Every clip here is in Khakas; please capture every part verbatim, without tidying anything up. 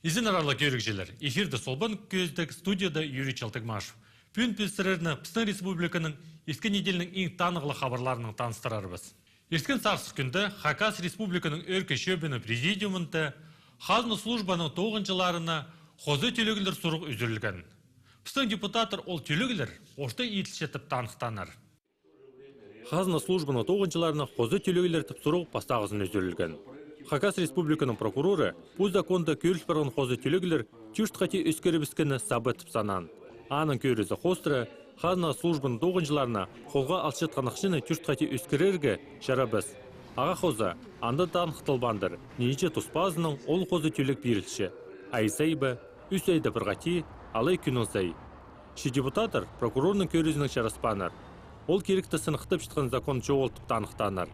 Изеннер, аарлығ кӧрігҷілер. Эфирде «Солбан кӧзідіг», студияда Юрий Чалтыгмашев. Пӱӱн піс сірерні пістің республиканың Иске неделяның иң танығлығ хабарларынаң таныстырарбыс. Ирткен сарсых кӱнде Хакас Республиканың Ӧӧркі Чӧбінің президиумында Хазна службаның тоғынҷыларына хоза тӧлеглер сурығ ӱзӱрілген. Пістің депутаттар ол тӧлеглер орта иділче тіп таныхтааннар. Хазна службаның тоғынҷыларына хоза тӧлеглер тіп сурығ пастағызын ӱзӱрілген. Хакас Республиканың прокуроры пу законда кӧріл парған хоза тӧлеглер тӧрт хати ӧскірібіскені саба тіп санаан. Аның кӧрізі хоостыра, хазна службаның тоғынҷыларына холға алчатхан ахчаны тӧрт хати ӧскірерге чарабас. Ағаа хоза, анда таныхталбаандыр, нинҷе тус пазынаң ол хоза тӧлег пирілче. Ай сай ба, ӱс айда пір хати, алай кӱннің сай. Че депутаттар прокурорның кӧрізінең чараспааннар. Ол киректі сыныхтапчатхан закон чоғыл тіп таныхтааннар.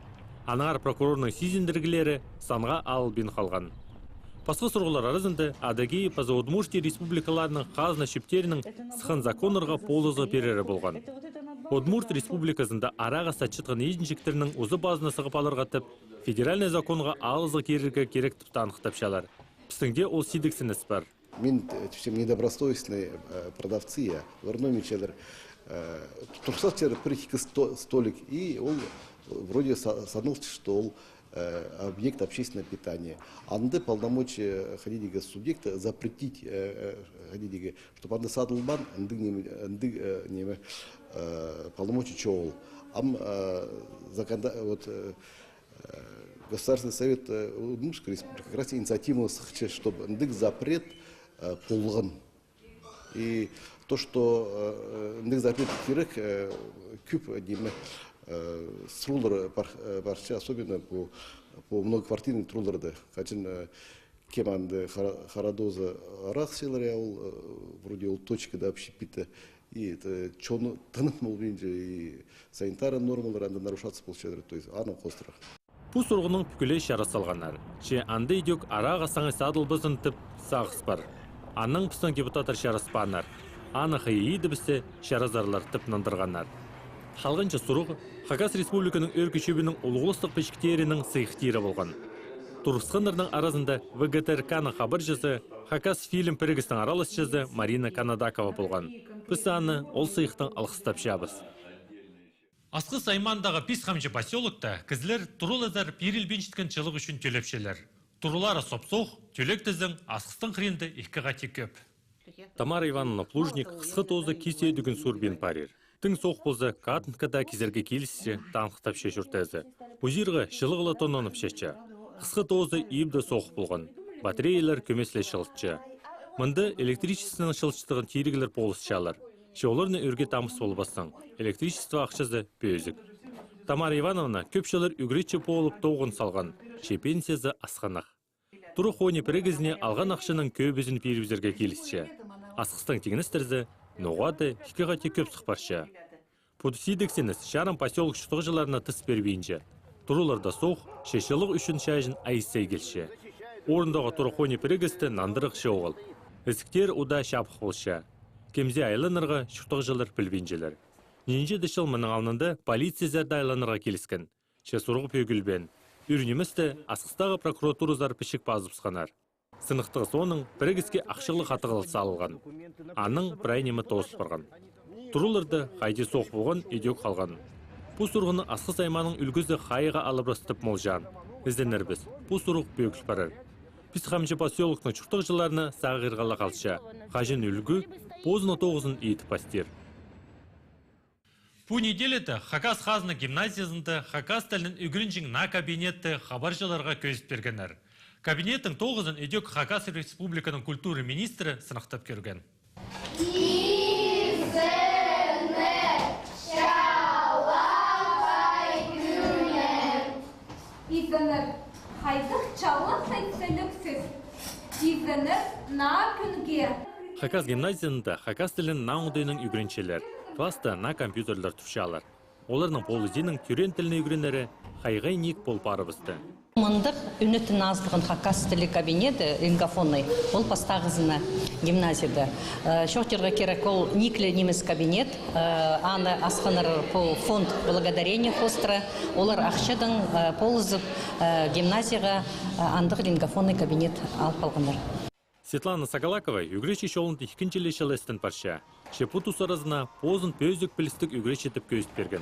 Аннаңар прокурорның сизіндіріглері санға алылбин халған. Пасха сурығлар аразында Адыгея паза Удмуртия республикаларының хазна чӧптерінің сыххан законнарға полызығ пирері полған. Удмурт республиказында арағаа сатчатхан идінҷектернің узы-пазына сығып аларға тіп, федеральный законға алызығ кирерге кирек тіп таныхтапчалар. Пістіңде ол сидіксініс пар. Мин, э, тіпчем, недобросовестные, э, продавцы, я. Олар ноо ниме итчелер, э, турғысчалар пір-ікі сто-, столик, и ол, э, вроде са-, саналча, что ол, э, объект общественного питания. Анда полномочия, э, хайди дее, субъекта запретить, э, э, хайди дее, чтобы анда садылбаан, андағ ниме, андағ, э, ниме, э, полномочия чоғыл. Ам, э, законда-, вот, э, Э, Государственный совет, э, Удмуртской Республики как раз инициативу сыхча, чтобы ындығ запрет, э, полған. И то, что, э, ындығ запрет кирек, э, кӧп, э, ниме, э, сурығлар пар-, э, парча, особенно по, по многоквартирный тураларда. Хаҷан, э, кем анда хара-, харадозы арах сыйлар, я, ол, э, вроде ол точкада общепита. И это чоны тынып полбинча, и санитарный нормалар анда нарушаться полчадыр, то есть аның хоостыра. Пу сурығның пӱкӱле чара салғаннар. Че анда идӧк арағаа саңай садылбазын тіп сағыс пар. Анаң пістің депутаттар чараспааннар. Аны хайи идібіссе, чаразарлар тіп нандырғаннар. Халғанҷы сурығ Хакас Республиканың Ӧӧркі Чӧбінің улуғластығ пічіктерінің сыйыхтиры полған. Турыбысханнарның аразында В Г Т Р К-ның хабарҷызы, Хакасфильм пірігістің араласчызы Марина Канадакова полған. Піс аны ол сыйыхтаң алғыстапчабыс. Асхыс аймаандағы Пис Хамҷы посёлокта кізілер туралазар пирілбинчеткен чылығ ӱчӱн тӧлепчелер. Туралары соп-соох, тӧлек тізең, Асхыстың хыринда ікі хати кӧп. Тамара Ивановна Плужник хысхы тооза кис ӧдігін суурбин парир. Тың соох полза, кадынға даа кизерге килісче, таныхтапча чуртазы. Узирға чылығ ла тонанып чатча. Хысхы тооза ибде соох полған. Батареялар кӧмес ле чылытча. Мында электричествонаң чылытчатхан тиріглер полысчалар. Че оларны ӱрге тамыс полбассың, электричество ахчазы пӧзік. Тамара Ивановна кӧп чыллар ӱгретчі полып тоғын салған, че пенсиязы асхынах. Турғыс хонии пірігізіне алған ахчаның кӧбізін пирібізерге килісче. Асхыстаң тиңнестірзе, ноға-да ікі хати кӧп сых парча. Пу сидіксініс чарым посёлок чуртағҷыларына тыс пирбинче. Туралар даа соох, че чылығ ӱчӱн чайҷын ай сай килче. Орындағы турғыс хонии пірігісті нандырығ чоғыл. Ізіктер удаа чабых полча. Кемзее айланарға чуртағҷылар пілбинчелер. Нинҷе-де чыл мының алнында полициязар даа айланарға киліскен. Че сурығ пӧгілбеен. Ӱр ниместе Асхыстағы прокуратуразар пічік пазыбысханнар. Сыныхтығ соонаң пірігіске ахчалығ хатығлығ салылған. Анаң прай ниме тоозыл парған. Туралар даа хайди соох полған, идӧк халған. Пу сурығны Асхыс аймааның ӱлгӱзі хайығға алыбырас тіп молҷаан. Ізенербіс, пу сурығ пӧгіл парар. Пис Хамҷы посёлокның чуртағҷыларына сағирға ла халча. Хаҷан ӱлгӱ позының тоғызын идіп пастир. Пу неделяда Хакас хазна гимназиязында хакас тілінең ӱгренҷең наа кабинетті хабарҷыларға кӧзіт пиргеннер. Кабинеттің тоғызын идӧк Хакас Республиканың культура министрі сыныхтап кӧрген. Изеннер, чалапай кӱннең. Изеннер, хайдағ чалапай сіліг сӧс. Изеннер, наа кӱнге. Хакас гимназиязында хакас тілін наа оңдайнаң ӱгренчелер. Класста наа компьютерлер турчалар. Оларның полызиинаң тӧреен тілні ӱгренері хайғай-ниик пол парыбысты. Мындағ ӱнетін азылған хакас тілі кабинеті лингафонный, ол пастағызына гимназияда. Э, чоохтирға кирек, ол ниик ле нимес кабинет, э, аны асханнар пу фонд благодарения хоостыра, олар ахчадаң, э, полызып, э, гимназияға, э, андағ лингафонный кабинет алып алғаннар. Светлана Сагалакова ӱгретчі чолында ікінҷілі чыл істен парча. Че пу тус аразына позын пӧзік пілістіг ӱгретчі тіп кӧзіт пирген.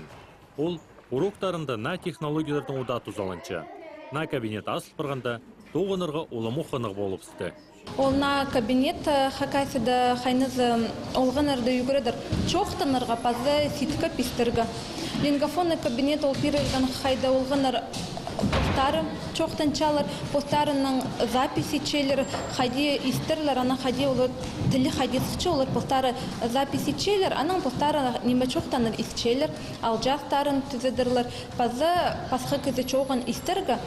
Ол уроктарында наа технологиялардаң удаа тузаланча. Наа кабинет азыл парғанда, тоғынарға уламох хынығ полыбысты. Ол наа кабинет, э, Хакасияда хайнызы олғаннарны ӱгредер чоохтанарға паза сидік истерге. Лингафонный кабинет ол пирілген, хайда олғаннар постары чоохтанчалар, постарының запись итчелер, хайди истерлер, анаң хайди олар тілі хайди сыхча, олар постары запись итчелер, анаң постары ниме чоохтанып исчелер, алҷаастарын тӱзедерлер, паза пасха кізі чоғын истерге.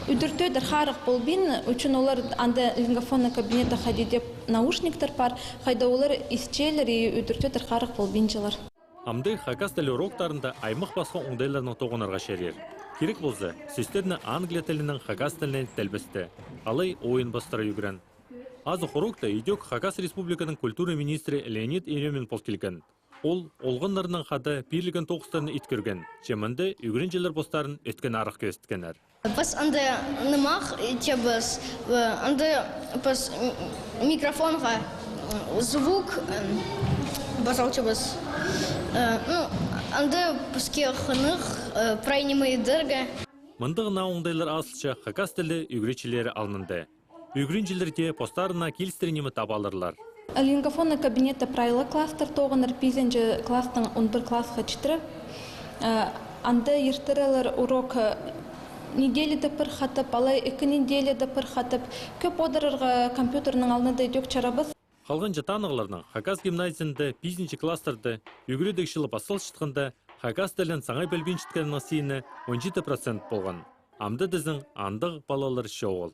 Удур-тӧдір харығ полбин, учун олар анда лингафонный кабинетте хайди дее наушниктер пар, хайда олар исчелер и удур-тӧдір харығ полбинчалар. Амды хакас тілі уроктарында аймах-пасха оңдайларнаң тоғынарға чарир. Кирек полза, сӧстерні англия тілінең хакас тіліне тілбесте, алай ойын пастыра ӱгрен. Азых урокта идӧк Хакас Республиканың культура министрі Леонид Еремин пол килген. Ол олғаннарнаң хада пирілген тоғыстарны ит кӧрген, че мында ӱгренҷілер постарын ӧткін арах кӧзіткеннер. Піс анда нымах, э, итчебіс, э, анда піс м-, микрофонға, м, звук, м, паза алчабыс. Э, ну, анда піске хынығ, э, прай ниме идерге. Мындағ наа оңдайлар азылча хакас тілі ӱгретчілері алнында. Ӱгренҷілер дее постарына килістіре ниме таап аларлар. Лингафонный кабинетте прай ла класстар тоғынар, пизінҷі класстаң он пір классха читіре. Э, анда иртірерлер урок, э, неделяда пір хатап, алай ікі неделяда пір хатап. Кӧп одырарға компьютернің алнында идӧк чарабас. Халғанҷы танығларның хакас гимназиязында пизінҷі класстарда ӱгредіг чылы пасталчатханда хакас тілін саңай пілбинчеткеннің сині он читі процент полған. Амды тізең андағ палалар чоғыл.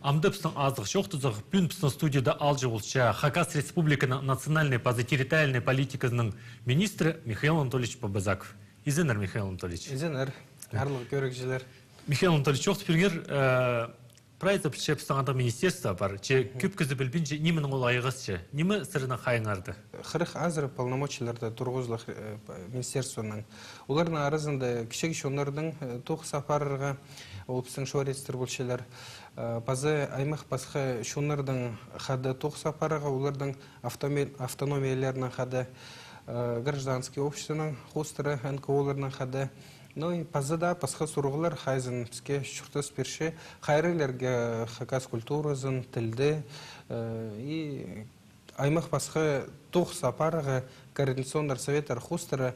Амды пістің азых чоохтазах, пӱӱн пістің студияда аалҷы полча Хакас Республиканың национальнай паза территориальнай политиказының министрі Михаил Анатольевич Бобызаков. Изеннер, Михаил Анатольевич. Изеннер, аарлығ кӧрігҷілер. Михаил Анатольевич, чоохтап пиріңер, э, прайзы пілче, пістің андағ министерство пар. Че кӧп кізі пілбинче, нименең ол айғасча, ниме сірернің хайыңарда? Хырых азыра полномочияларда турғызылығ, э, министерствоның. Оларның аразында кічіг чоннарның, э, тоғыс апарарға, ол пістің шорецтер полчалар. Э, паза аймах-пасха чоннарның хада тоғыс апарарға, оларның автоме-, автономияларының хада, э, гражданский обществоның хоостыра, Н К О-ларның хада. Ну и паза даа пасха сурығлар, хайзын піске чуртас пирче, хайраллирға хакас культуразын, тілді, э, и аймах-пасха тоғыс апарарға координационнай советтер хоостыра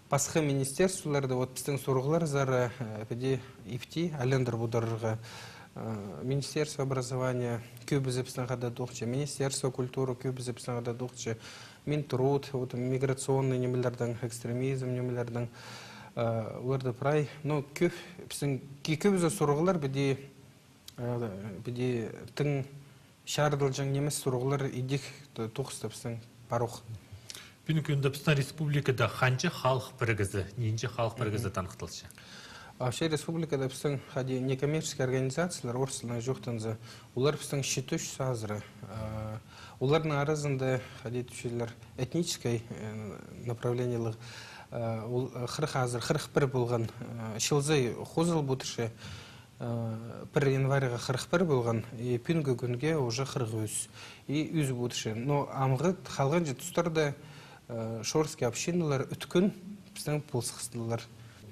пасха министерстволарда, вот, пістің сурығларзар, э, піди ипти айландырып одырарға, э, министерство образования, кӧбізі пістің хада тоғынча, министерство культуры, кӧбізі пістің хада тоғынча, Минтруд, вот, миграционный нимелердең, экстремизм нимелердең, э, оларда прай, ну, кӧп, пістің ки-, кӧбізі сурығлар піди, э, піди тың чарыдылҷаң нимес сурығлар идӧк то-, тоғыста пістің парох. Пӱӱнгі кӱнде пістің республикада ханҷа халых пірігізі, нинҷе халых пірігізі таныхталча? Вообще республикада пістің хайди некоммерческий организациялар, орыс тілінең чоохтанза, олар пістің читі чӱс азыра. Э, оларның аразында хайди тіпчелер этнический, э, направлениеліг, э, ол, э, хырых азыра, хырых пір полған, э, чылзай хозыл пудырча. Э, пір январьға хырых пір полған, и пӱӱнгі кӱнге уже хырых ӱс. И ӱс пудырча. Но амғы халғанҷы тустарда, э, шорский общиналар ӱткӱн пістің полысхастылар.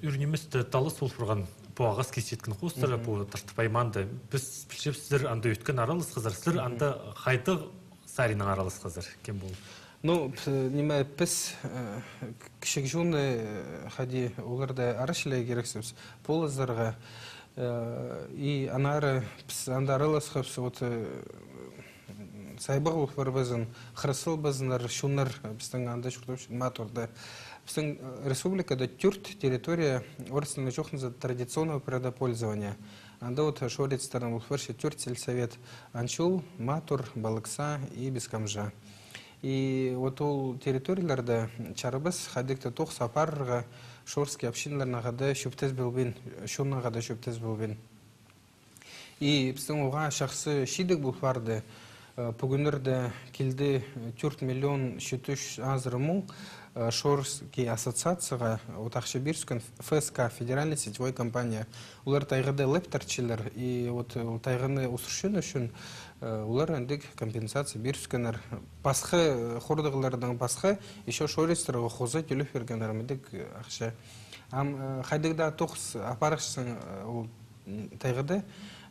Ӱр ниместе талас пол парған пу ағас кисчеткен хоостыра, пу Тартып аймаанда. Піс пілчебіс, сірер анда ӧткін араласхазар, сірер анда хайдағ саринаң араласхазар, кем пол? Ну, п-, ниме, піс, э, к-, кічіг чонны, э, хайди, оларны арачылай кирексібіс полызарға, э, и аннары піс анда араласхабыс, вот, э, сайбағ пол парбазын, хырыс салбазыннар чоннар, э, пістің анда чуртапчатхан Матурда. Пістің, э, республикада тӧрт территория, орыс тілінең чоохтанза, традиционного природопользования. Анда вот шорецтернің пол парча тӧрт сельсовет: Анчул, Матур, Балыкса и Бескомжа. И вот ол территорияларда чарабас хайдағ-да тоғыс апарарға шорский общиналарнаң хада чӧптес полбин, чоннаң хада чӧптес полбин. И пістің оға чахсы чидіг пол парды. Э, пӱгӱннерде килді, э, тӧрт миллион читі чӱс азыра муң, э, шорский ассоциацияға, вот, ахча пиріскен, Ф С К, федеральная сетевая компания. Олар тайғада леп тартчалар, и вот, э, ол тайғаны ӧсірчең ӱчӱн, Э, олар андағ компенсация пирібіскеннер. Пасха, э, хордағылардаң пасха, ещё шорыстарға хоза тӧлеп пиргеннер мындағ, э, ахча. Ам, э, хайдағ даа тоғыс апарчазың, э, ол, м, тайғада,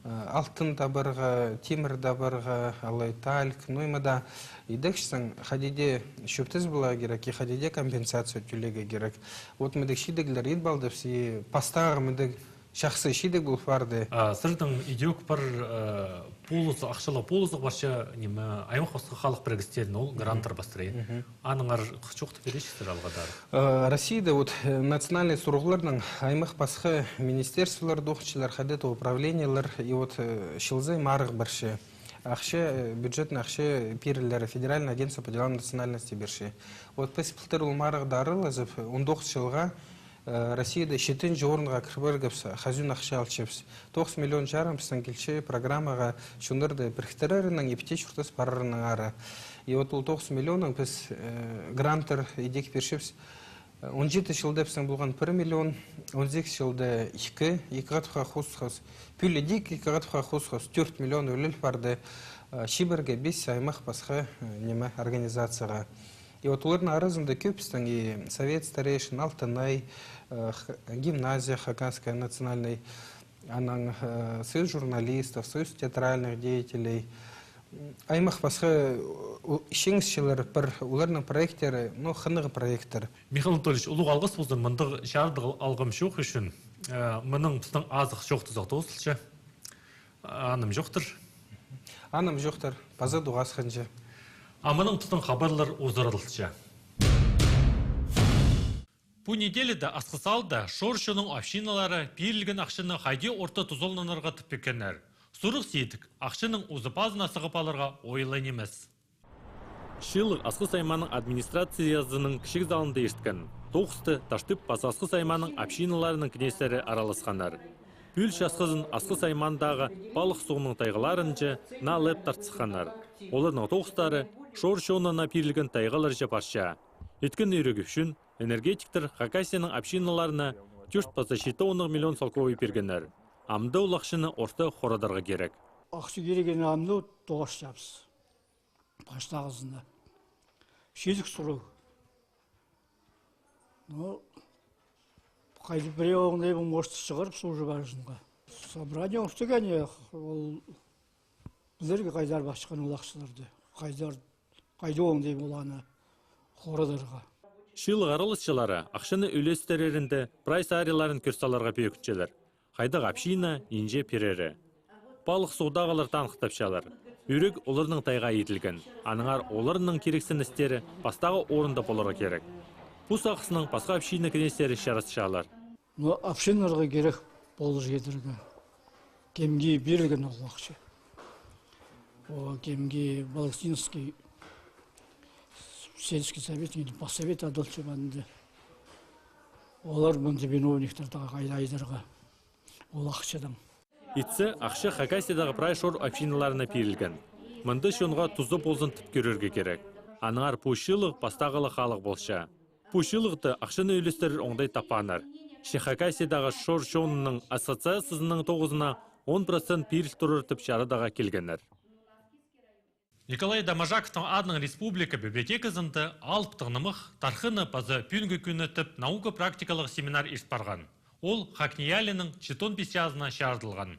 э, алтын табарға, тимір табарға, алай тальк, ну, ниме дее идерчезің, хайди даа чӧптес поларға кирек, и хайди даа компенсация тӧлирге кирек. Вот мындағ чидіглер ит полдыбыс, и пастағы мындағ чахсы чидіг пол парды. А, сірернің идӧк пір, э, полызы, ахчалығ полызы парча, ниме, аймах пасха халых пірігістеріне, ол гранттар пастыра. Аннаңар чоохтап пирерзер алғадар. Э, Россияда вот, э, национальный сурығларның аймах пасха министерстволар, тоғынчалар, хайдағ-да управлениелер, и вот, э, чыл сай марығ парча. Ахча, э, бюджетный ахча пирілер, Федеральное агентство по делам национальностей пирче. Вот піс пілдір ол марығда араласып, он тоғыс чылға, э, Россияда читінҷі орынға кір пиргебіс, хазюн ахча алчабыс. Тоғыс миллион чарым пістің килче программаға чоннарды піріктірерінің, ибде чуртас парарынаңар. И вот ол тоғыс миллионнаң піс, э, гранттар идӧк пирчебіс. Он читі чылда пістің полған пір миллион, он сигіс чылда ікі, ікі хатха хосхабыс. Пӱӱл идӧк ікі хатха хосхабыс, тӧрт миллион ӱлел парды, э, чибіргі пис аймах пасха, э, ниме, организацияға. И вот оларның аразында кӧп пістің и Совет старейшин, Алтынай, э, х-, гимназия Хакасская национальный, анаң, э, Союз журналистов, Союз театральных деятелей. Аймах пасха, э, у-, чиңісчілер пір, оларның проекттері, ну, хынығ проекттер. Михаил Анатольевич, улуғ алғыс ползын мындағ чарыдығ алғым чоох ӱчӱн. Э, мының пістің азых чоохтазығ тоозылча. Анымҷохтар. Анымҷохтар, паза тоғасханҷа. А мының пістің хабарлар узарылча. Пу неделяда Асхыс аалда шор чонның общиналары пирілген ахчаны хайди орта тузаланарға тіп пиргеннер. Сурығ сидік, ахчаның узы-пазына сығып аларға оңай нимес. Чыылығ Асхыс аймааның администрациязының кічіг залында ирткен. Тоғысты Таштып паза Асхыс аймааның общиналарының кнестері араласханнар. Пӱӱл часхызын Асхыс аймаандағы Палых суғның тайғаларынҷа наа лайып тартысханнар. Оларның тоғыстары шор чонына пирілген тайғаларҷа парча. Иткен ӱрегі ӱчӱн энергетиктер Хакасияның общиналарына тӧрт паза читі ондығ миллион салковай пиргеннер. Амды ол ахчаны орта хорадарға кирек. Ахча кирегін амды тоғасчабыс. Пастағызына. Чидік сурығ. Ну, хайди пірее оңдай, может, чығарып, сужы баржынға. Собрание ортығ, ол пілерге, хайдар пасчатхан ол ахчаларды. Хайдар, хайди оңдай, ол аны хорадарға. Чыылығ араласчылары ахчаны ӱлестірерінде прай сариларын кӧр саларға пӧгінчелер. Хайдағ община нинҷе пирері. Палых суғдағылар таныхтапчалар. Ӱрек оларның тайға иділген. Аннаңар оларның кирексіністері пастағы орында поларға кирек. Пу сағыснаң пасха община кнестері чарасчалар. Ну, общиналарға кирек полҷаң идерге. Кемге пирілген ол ахча. О, кемге Балыксинский сельский совет, или поссовет адалча ба анда. Олар мында виновниктер тағаа, хайди идерге ол ахчадаң. Итсе, ахча Хакасиядағы прай шор общиналарына пирілген. Мында чонға туза ползын тіп кӧрерге кирек. Аннаңар пу чыылығ пастағылығ халығ полча. Пу чыылығда ахчаны ӱлестірер оңдай таппааннар. Че Хакасиядағы шор чонының ассоциациязының тоғызына он процент пиріл турар тіп чарадығға килгеннер. Николай Доможаковтың адынаң республика библиотеказында алыптығ нымах тархыны паза пӱӱнгі кӱні тіп наука-практикалығ семинар ирт парған. Ол ХакНИИЯЛИ-ның читон пис чазына чарыдылған.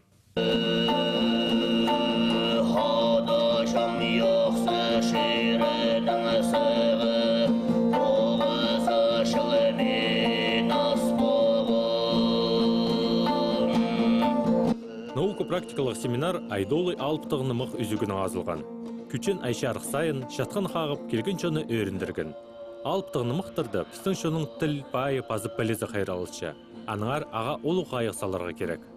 Наука-практикалығ семинар Айдолай алыптығ нымах ӱзӱгінең азылған. Кӱтчен ай чарых сайын чатхан хағып, килген чонны ӧріндірген. Алыптығ нымахтарда пістің чонның тіл пайы пазы пілізі хайралча. Аннаңар ағаа улуғ хайығ саларға кирек.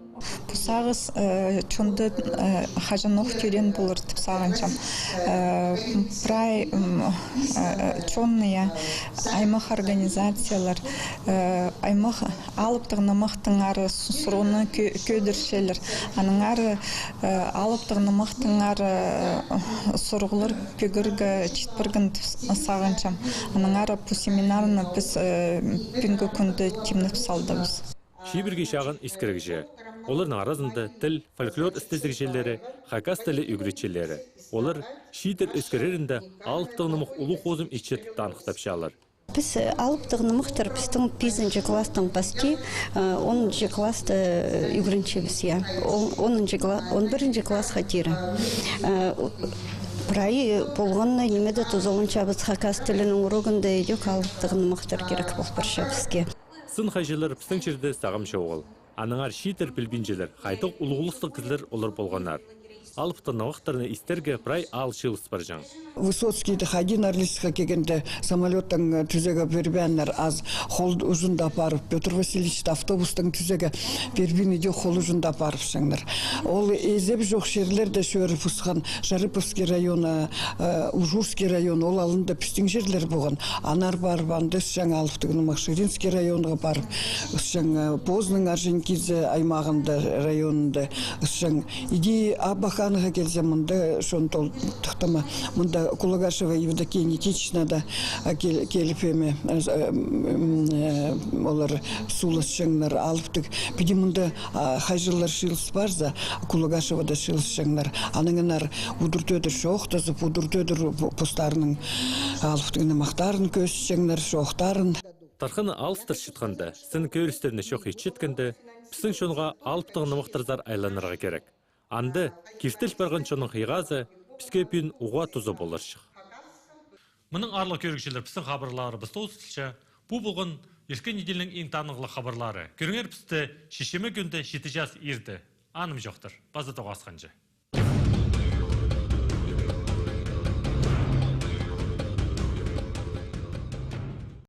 Пу сағыс, э, чонды, э, хаҷанох тӧреен полар тіп сағынчам. Э, прай, м, э, чонны, я, аймах организациялар, э, аймах алыптығ нымахтаңар с-, сурығны кӧ-, кӧдірчелер. Аннаңар, э, алыптығ нымахтаңар, э, сурығлар пӧгерге чит парған тіп с-, сағынчам. Аннаңар пу семинарны піс, э, пӱӱнгі кӱнде тимнеп салдыбыс. Чибіргі чағын искірігҷі. Оларның аразында тіл, фольклор істезігҷілері, хакас тілі ӱгретчілері. Олар чииттер ӧскірерінде алыптығ нымах улуғ хозым итчет таныхтапчалар. Піс, э, алыптығ нымахтар пістің пизінҷі класстаң пасти, э, онынҷы класста, э, ӱгренчебіс, я. Он, онынҷы кла-, он пірінҷі классха тире. Э, прай полған на ниме дее тузаланчабыс, хакас тілінің урогында идӧк алыптығ нымахтар кирек пол парча піске. Сын хайҷылар пістің чирде сағам чоғыл. Аннаңар чииттер пілбинчелер, хайдағ улуғластығ кізілер олар полғаннар. Алыптығ нымахтарны истерге прай аал чыылыс парҷаң. Высоцкийде хайди Норильскха килгенде самолёттаң, э, тӱзеге пирбееннер, аз хол уҷында апарып, Пётр Васильевичті автобустаң тӱзеге пирбин, идӧк хол уҷында апарыпчаңнар. Ол изеп чох чирлерде чӧріп ысхан, Шарыповский район, э, Ужурский район, ол алында пістің чирлер полған. Аннаңар парып, анда ысчаң алыптығ нымах, Ширинский районға парып, ысчаң, э, Позның Орджоникидзе аймағында, районында ысчаң. Иди Абаканға килзе, мында шон тол тыхтама. Мында Кулагашева Евдокия Никитична даа, а, кел-, келіп, эме, э, з-, э, м, э, олар суласчаңнар алыптығ. Піди мында, а, хайҷылар чыылыс парза, Кулагашевада чыылысчаңнар. Аннаңар удур-тӧдір чоохтазып, удур-тӧдір по-, постарының алыптығ нымахтарын кӧзітчеңнер, чоохтарын. Тархынны алыстырчатханда, сын кӧрістерні чох итчеткенде, пістің чонға алыптығ нымахтарзар айланарға кирек. Анда киртіл парған чонның хыйғазы піске пӱӱн уғаа туза поларҷых. Мының, аарлығ кӧрігҷілер, пістің хабарларыбыс тоозылча. Пу полған Ирткен Иделнің иң танығлығ хабарлары. Кӧріңер пісті чеченбі кӱнде читі час иирде. Анымҷохтар, паза тоғасханҷа.